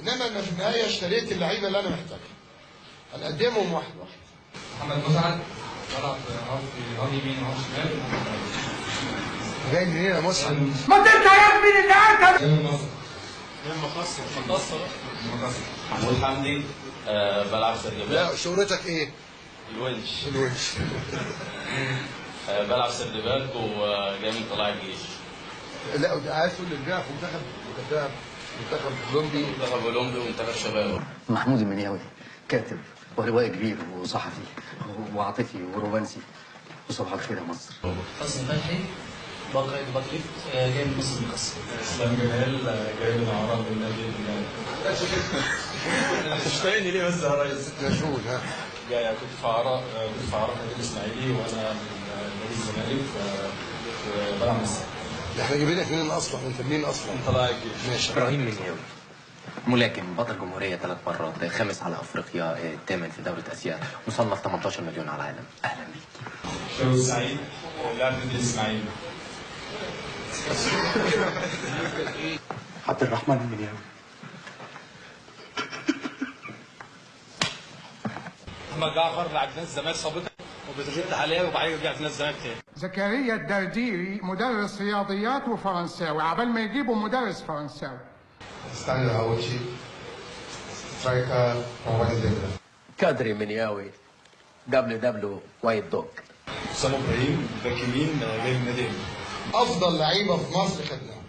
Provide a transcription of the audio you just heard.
انما انا في النهاية اشتريت اللعيبة اللي انا محتاجها. هنقدمهم واحد واحد. محمد مسعد بلعب half يمين و half شمال. جاي منين يا مسعد؟ ما انت يا ابني اللي قتل. جاي من مصر. من مقصر. مقصر. محمود حمدي، بلعب third back. لا شهرتك ايه؟ الونش. الونش. بلعب third back وجاي من طلائع الجيش. لا عايز تقول اللي بيلعب في منتخب اولمبي. منتخب اولمبي ومنتخب شباب. محمود المنياوي كاتب وروائي كبير وصحفي وعاطفي ورومانسي، وصباح الخير يا مصر. حسني فتحي back right back left، جاي من مصر المقاصة. اسلام جمال جاي من عرب النادي. مش طايقني ليه بس يا ريس؟ مشغول. ها جاي كنت في عراء، كنت في عراء النادي الاسماعيلي وانا من نادي الزمالك وبلعب مصر. احنا جايبينك منين اصلا؟ انت منين اصلا؟ من طلائع الجيش. ماشي. ابراهيم منياوي ملاكم، بطل جمهورية 3 مرات، خامس على افريقيا، الثامن في دولة اسيا، مصنف 18 مليون على العالم. اهلا بيك. شوقي سعيد لاعب نادي الاسماعيلي. عبد الرحمن المنياوي. محمد جعفر لاعب نادي الزمالك سابقا وبتروجيت حاليا وبعدين رجع في نادي الزمالك تاني. زكريا الدرديري مدرس رياضيات وفرنساوي، عبال ما يجيبوا مدرس فرنساوي. ستانلي هاوتشي striker from وادي. كادري منياوي WW White Dog. اسامة ابراهيم back يمين جاي من نادي. افضل لعيبة في مصر خدناهم.